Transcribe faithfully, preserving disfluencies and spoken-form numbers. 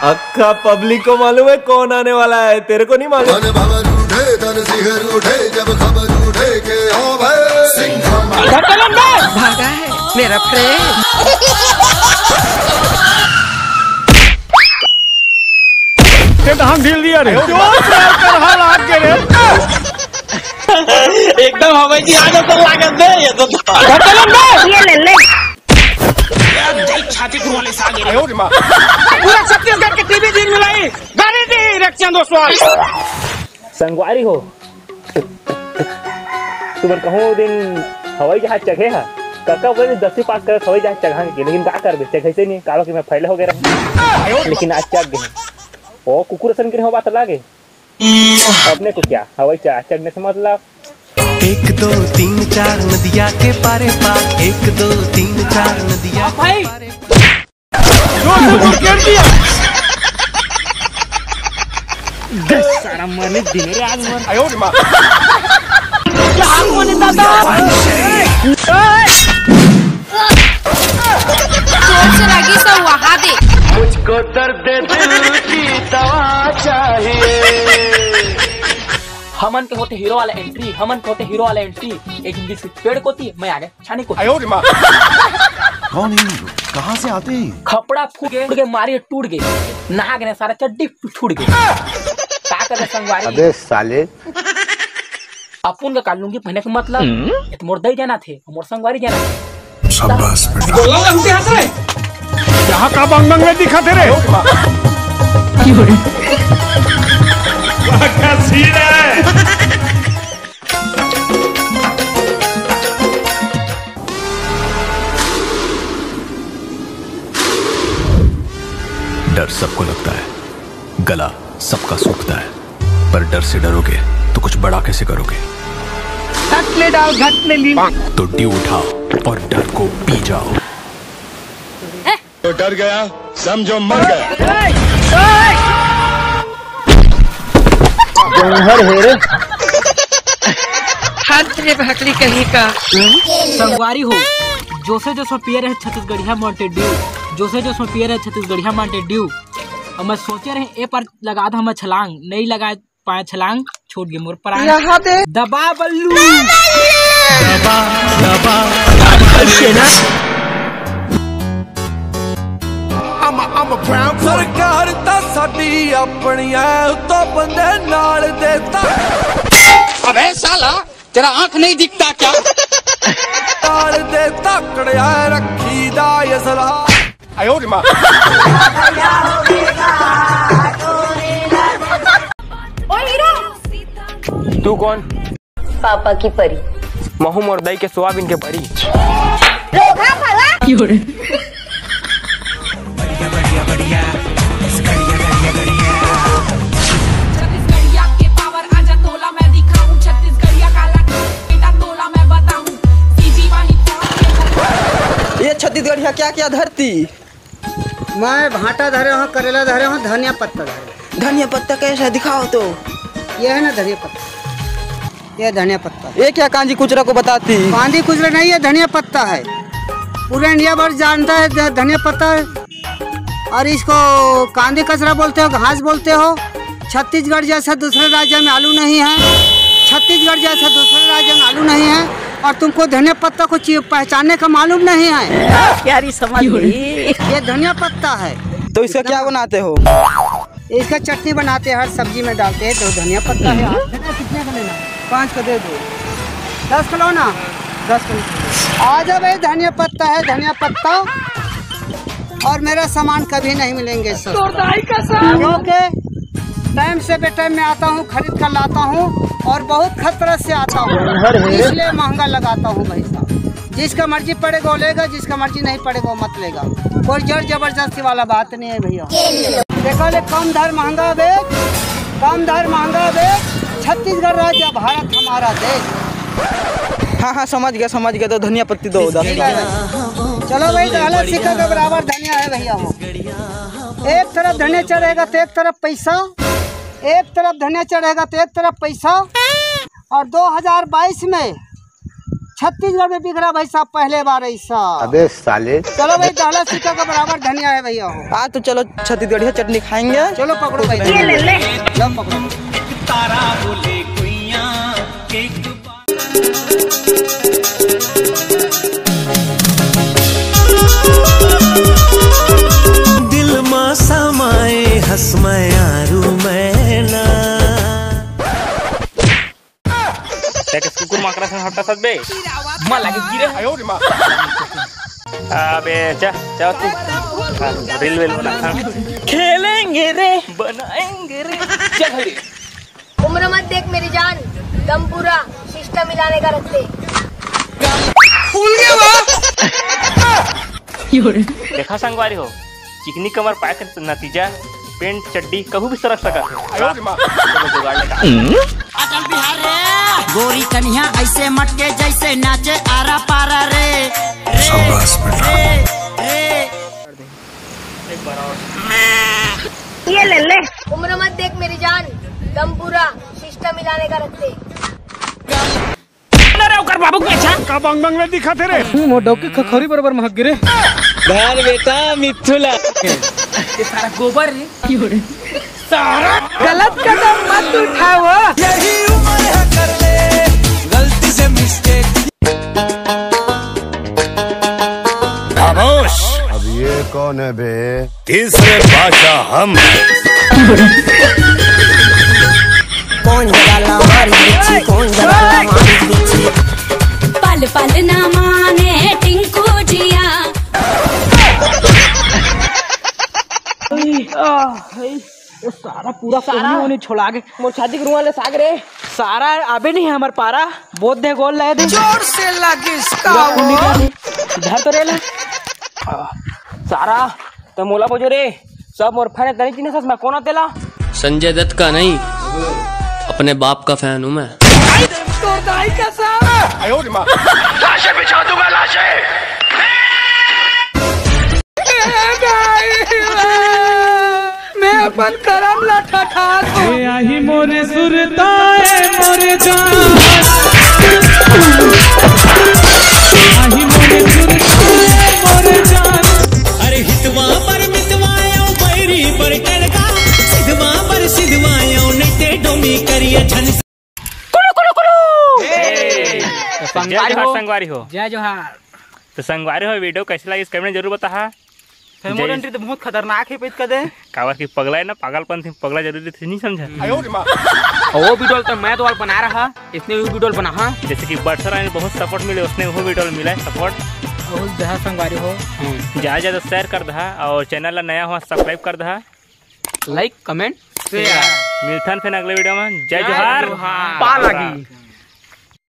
अक्खा public को मालूम है कौन आने वाला है, तेरे को नहीं मालूम। मन भवन उठे, तन सिहर उठे, जब खबर उठे के हो भाई सिंघम। भागा है मेरा फ्रेंड। ते तो हम ढील दिया रे। जो कर हाल आपके रे। एकदम हवाई जहाज पर लागत दे ये तो। ये ले ले। छाती कुरवाले सागे रे। पूरा छत्तीसगढ़ के टीवी दिन मिलाई। गाड़ी दी रिएक्शन दोस्तों। संगवारी हो, तुमन कहूँ दिन हवाई जहाज चघे हा, कका बोले दसवीं पास करत हवाई जहाज चघांगे के, लेकिन का करबे, चघे से नहीं, कालो कि मैं फैल हो गए रहे, लेकिन आज चघ गए। ओ कुकुर असन के हो बात लागे। अपने को क्या, हवाई जहाज चढ़ने से मतलब। एक दो तीन चार नदिया के पारे पार, एक दो तीन चार नदिया के पारे पार। जोर से बोल, कर दिया। दस सारा मरने दिन रे आज मर। आयो रे माँ। क्या हाल बोले दादा? जोर से लगी सब वहा दे। मुझको दर्द दिल की दवा चाहिए। हमन के होते हीरो वाला एंट्री, हमन के होते हीरो वाला एंट्री। एक हिंदी से पेड़ कोती, मैं आ गए छानी कोती। आयो रे माँ। कौन है ये लोग? कहाँ से आते हैं? खपड़ा फूट गए, फूट गए, मारे टूट गए। नहा गए सारा चड्डी छूट गए। का करे संगवारी? अबे साले। अपुन का काल लुंगी पहने के मतलब, हम्म? ये तो मोर दई जाना थे, मोर संगवारी जाना थे। शाबाश बेटा। बोला लगते हाथ रे। यहाँ का बंग बंग में दिखा थे रे। क्या सीन है? डर सबको लगता है, गला सबका सूखता है, पर डर से डरोगे तो कुछ बड़ा कैसे करोगे? घट ले डाल, घट ले ली। तो ड्यू उठाओ और डर को पी जाओ। तो डर गया, समझो मर गया। जौहर है रे। हर तेरे भकली कहीं का। संगवारी हो, जोसे जोसे पियर है छत्तीसगढ़िया Mountain Dew, जोसे जोसे पियर है छत्तीसगढ़िया Mountain Dew। अब मैं सोचे रहे ए पर लगा दा हम छलांग, नहीं लगा पाए छलांग, छूट गए मोर प्राण। यहाँ दे। दबा बल्लू। दबा, दबा, दबा। सरकार ਤਾਂ ਸਾਡੀ ਆਪਣੀ ਐ, ਉੱਤੋਂ ਬੰਦੇ ਨਾਲ ਦੇ ਤਾਂ। अबे साला, तेरा आंख नहीं दिखता क्या? ਨਾਲ ਦੇ ਤਕੜਿਆ ਰੱਖੀਦਾ ਅਸਲਾ। ਆਇਓ ਰੇ ਮਾਂ। ओ हीरो। तू कौन? पापा की परी। महू मोर दाई के सोयाबीन के बरी। धोखा भला। छत्तीसगढ़िया के पावर आजा तोला मैं दिखाऊं, छत्तीसगढ़िया काला बेटा तोला मैं बताऊं। सीजी वाली ये छत्तीसगढ़िया क्या क्या धरती। मैं भांटा धरे हूँ, करेला धरे हूँ, धनिया पत्ता धरे हूँ। धनिया पत्ता कैसा है, दिखाओ तो। ये है ना धनिया पत्ता, ये धनिया पत्ता। ये क्या कांजी कुचरा को बताती? कांजी कुचरा नहीं, ये धनिया पत्ता है। पूरा इंडिया भर जानता है ध-, धनिया पत्ता है। और इसको कांदी कचरा बोलते हो, घास बोलते हो। छत्तीसगढ़ जैसा दूसरे राज्य में आलू नहीं है, छत्तीसगढ़ जैसा दूसरे राज्य में आलू नहीं है। और तुमको धनिया पत्ता को ची-, पहचानने का मालूम नहीं है। प्यारी समझ गई। ये धनिया पत्ता है। तो इसका क्या बनाते हो? इसका चटनी बनाते हैं, हर सब्जी में डालते हैं। तो धनिया पत्ता है। आप कितने का लेना है? पाँच का दे दो। दस किलो ना? दस किलो। आ जा भाई, धनिया पत्ता है, धनिया पत्ता। और मेरा सामान कभी नहीं मिलेंगे सस्ता। क्योंकि टाइम से बेटाइम मैं आता हूँ, खरीद कर लाता हूँ और बहुत खतरत से आता हूँ, इसलिए महंगा लगाता हूँ भाई साहब। जिसका मर्जी पड़ेगा वो लेगा, जिसका मर्जी नहीं पड़ेगा वो मत लेगा। कोई जोर जबरदस्ती वाला बात नहीं है भैया। देखा ले, कम धर महंगा बेच, कम धर महंगा बेच, छत्तीसगढ़ राज्य भारत हमारा देश। हाँ हाँ, समझ गया, समझ गया। तो धनिया पत्ती दो, दस का। चलो भाई, डाला सिक्का के बराबर धनिया है भैया हो। एक तरफ धनिया चढ़ेगा तो एक तरफ पैसा, एक तरफ धनिया चढ़ेगा तो एक तरफ पैसा। और दो हज़ार बाईस में छत्तीसगढ़ में बिक रहा भाई साहब, पहले बार ऐसा। अबे साले। चलो भाई, दहला सिक्का के बराबर धनिया है भैया हो। आज तो चलो छत्तीसगढ़िया चटनी खाएंगे। चलो पकड़ो भाई। ये ले ले। लो पकड़ो। तारा बोले कुइया के दिल मा समाए हस मयारू मैना। तें कस कुकुर माकरा संग हट्टा सदबे? माँ लागे गिरे। अबे जा, जा तू। हाँ, रील वील बना। हाँ। खेलेंगे रे, बनाएंगे रे। चल हरी। उम्र मत देख मेरी जान, दम पूरा, सिस्टम हिलाने का रखते। फूल गया बा। देखा संगवारी हो, चिकनी कमर पाए के नतीजा पेंट चड्डी कहूँ भी सरक सकत हे। अरे माँ। चलो जुगाड़ लगा। अटल बिहार रे। गोरी कन्हिया ऐसे मटके जैसे नाचे आरा पारा रे। रे, शाबाश बेटा। रे, रे। एक बार और। ये ले ले। उम्र मत देख मेरी जान, दम पूरा, सिस्टम हिलाने का रखते। ना रे, ओकर बाबू के बेटा। का बंग बंग में दिखा थे रे? हम्म, वो डौकी खखौरी बराबर महक गिरे। धर बेटा मिथुला। ये सारा गोबर रे। सारा गलत कदम मत उठाओ। यही उम्र है कर ले गलती से मिस्टेक। खामोश। अब ये कौन है बे? तीसरे बादशाह हम। कौन जगाला मारी बिच्छी, कौन जगाला मारी बिच्छी। पल पल ना माने टिंकू जिया। ए सारा पूरा सारा कोनी वोनी छोड़ा के मोर शादी के रुआ ले साग रे। सारा अबे नहीं हमर पारा, बोध दे गोल ले दे। जोर से लागिस का पूरा कोनी वो। कर दे। धर तो रे ले। सारा तो मोला बोजो रे, सब मोर फैन तनी तीन सस में कोना तेला। संजय दत्त का नहीं, अपने बाप का फैन हूँ मैं। तोर दाई का सा। लाशें बिछा दूंगा, लाशें। मैं अपन करम ला ठठात हूँ। ए आही मोरे सुरता, ए मोरे जान। आही मोरे सुरता, ए मोरे जान। अरे हितवा पर मितवा आयो, बैरी पर कड़का, सिधवा पर सिधवा आयो, नहीं ते डोमी करिए झन। कुलु, कुलु, कुलु। ए, जय संगवारी जोहार हो। संगवारी हो। जय जोहार। तो संगवारी हो, वीडियो कैसे लगी, कमेंट जरूर बताहा। फेमोर जय एंट्री तो बहुत खतरनाक है, पैत कर दे। काबर की पगला है ना, पागलपन थी, पगला जरूरी थी, नहीं समझा? और वो वीडियो तो मैं तो और बना रहा, इसने भी वीडियो बना, हाँ। जैसे कि बरसा रानी बहुत सपोर्ट मिले, उसने वो वीडियो मिला है सपोर्ट। बहुत जहाँ संगवारी हो। ज्यादा ज्यादा शेयर कर दहा और चैनल ला नया हुआ सब्सक्राइब कर दहा। लाइक, कमेंट, शेयर। मिलथन फिर अगले वीडियो में। जय जय जोहार। जोहार। पा लगी।